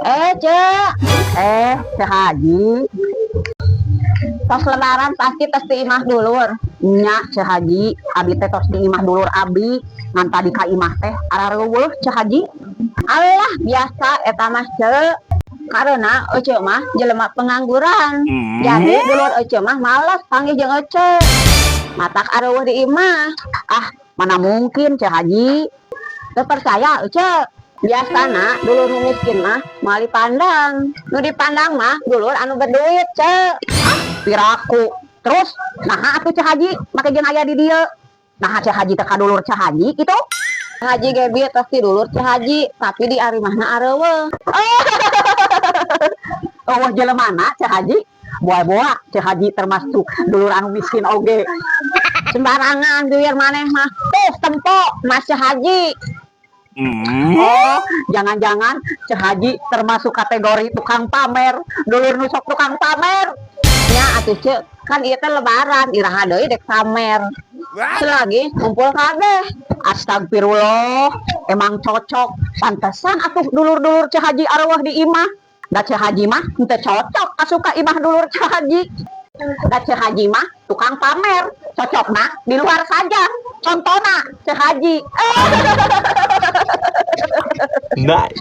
Eh, Cek. Eh, Ceu Haji. Tos Lebaran pasti tos di imah dulur. Nya, Ceu Haji, abi teh tos di imah dulur abi. Ngan tadi ka imah teh arareuweuh, Ceu Haji. Alah, biasa eta mah, Cek. Karena Ece mah jelema pengangguran. Jadi dulur Ece mah males panggih jeung Ece. Matak areuweuh di imah. Ah, mana mungkin, Ceu Haji. Teu percaya Ece? Biasana dulur nu miskin mah moal dipandang. Nu dipandang mah dulur anu berduit, Cek. Piraku. Terus, nah atuh Ceu Haji make jeung aya di dieu? Nah, Ceu Haji teh ka dulur Ceu Haji gitu. Haji ge tos di dulur Ceu Haji, tapi di arimahna areuweuh. Oh, jelemana, Ceu Haji? Boa-boa Ceu Haji termasuk dulur anu miskin oge. Sembarangan duir maneh mah. Tuh tempo Mas Ceu Haji. Oh, jangan-jangan Ceu Haji termasuk kategori tukang pamer, dulur nu sok tukang pamer. Nya atuh, Cek, kan ieu teh Lebaran, iraha deui dek pamer? Selagi ngumpul kabeh. Astagfirullah, emang cocok. Pantesan atuh dulur-dulur Ceu Haji areuweuh di imah. Da Ceu Haji mah henteu cocok asup ka imah dulur Ceu Haji. Da Ceu Haji mah tukang pamer, cocokna di luar saja. Contohna Ceu Haji. Nice.